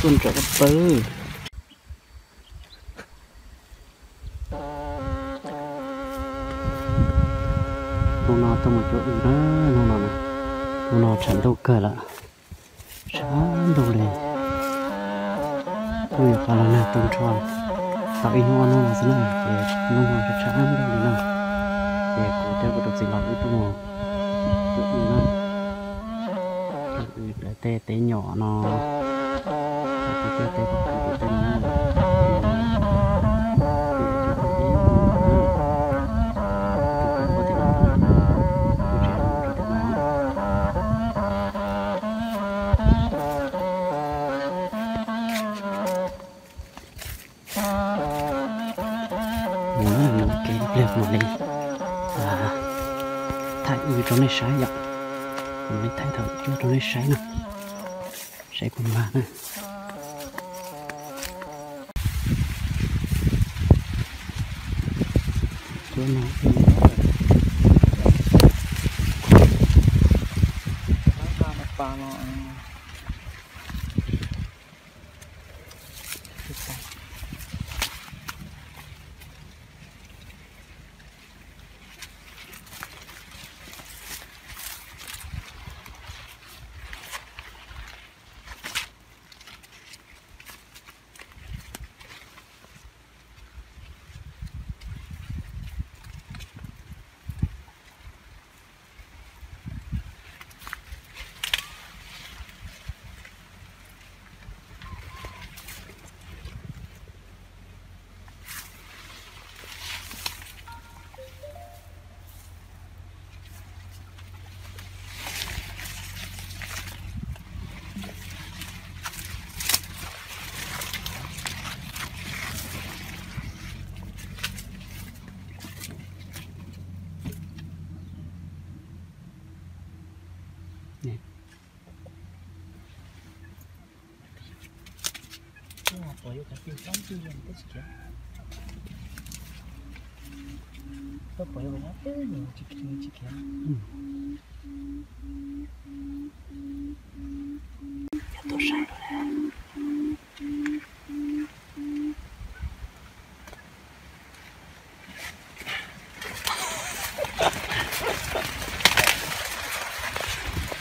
Tuaj nram ko taw. Hnub no tuaj mus cuab wb na, hnub no, hnub no tshav ntuj kawg lawm, tshav ntuj li. Kuj yuav qab los nag tau nrho tau ib hnub ob hnub no xwb na, ces hnub no tshav ntuj li na. Ces kuv thiab kuv tus txiv laus wb tuaj mus cuab wb na, cuab wb lawv tej teb nyom no, lawv tej teb pom kev tej no na. Ces wb tuaj ib hnub no na, wb tuaj ua tim no na, wb tsis yog mus rau tim no. Mus na, mus ua ke ib pliag mam li thaij wb rau nej saib yom. Mam li thaij thaum cuab rau nej saib na, saib puas mag na. Cuab no,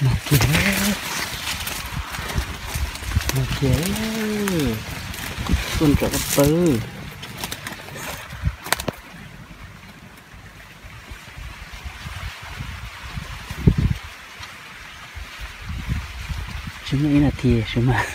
Mag kiag, mag kiag, tuaj nram ko taw. Tsis muaj ib nas this sawv mas.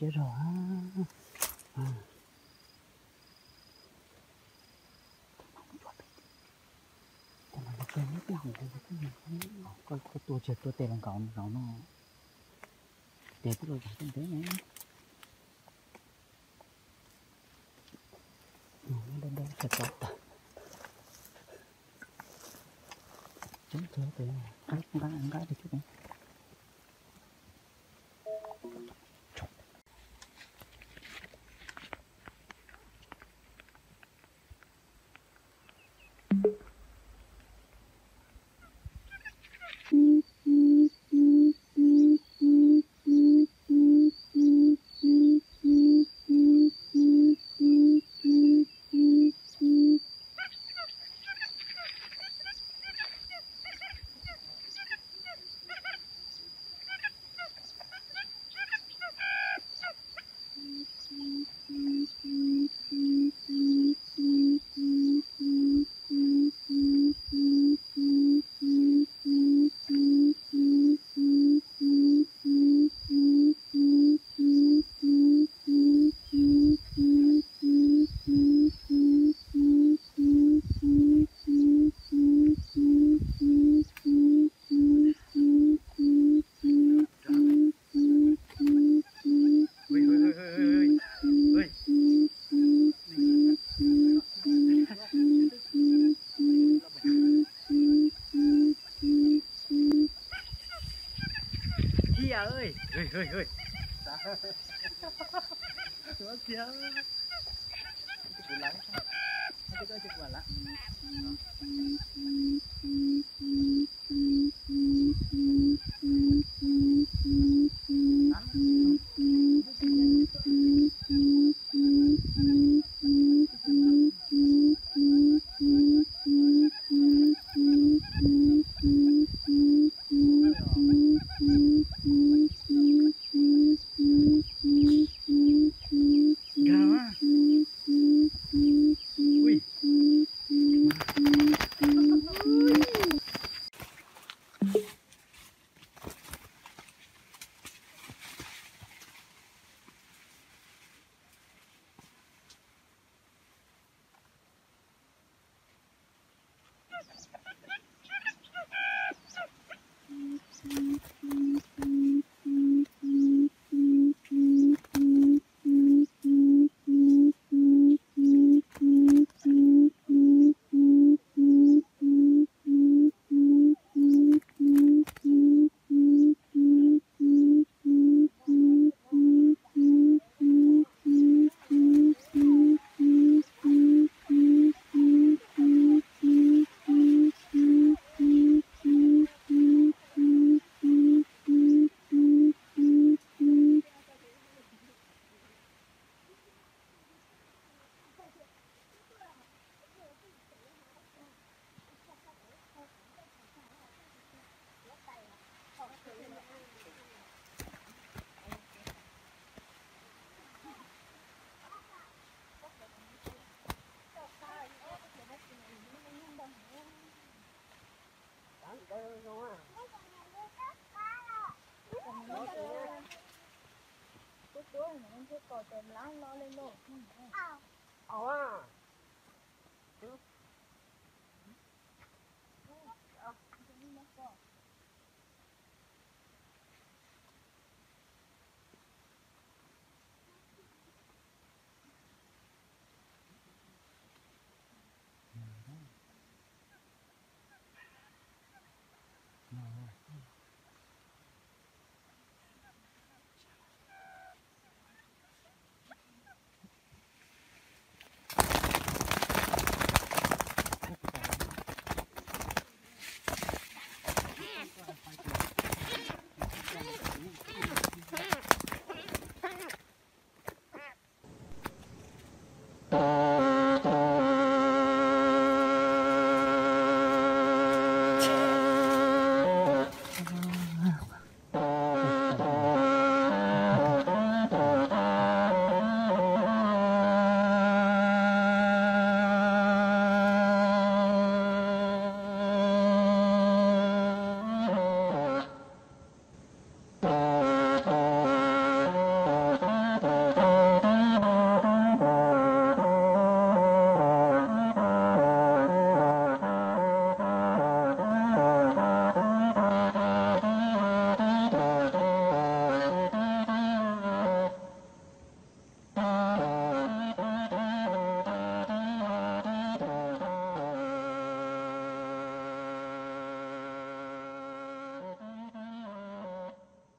Siab zog. Koj tua tsis tua tes los nkaus nkaus no, tes twb los zam ntev ntev. Dawb dawb tag tag. Tseeb tag tes nqa nqa tes cub tes. Thiab ơi.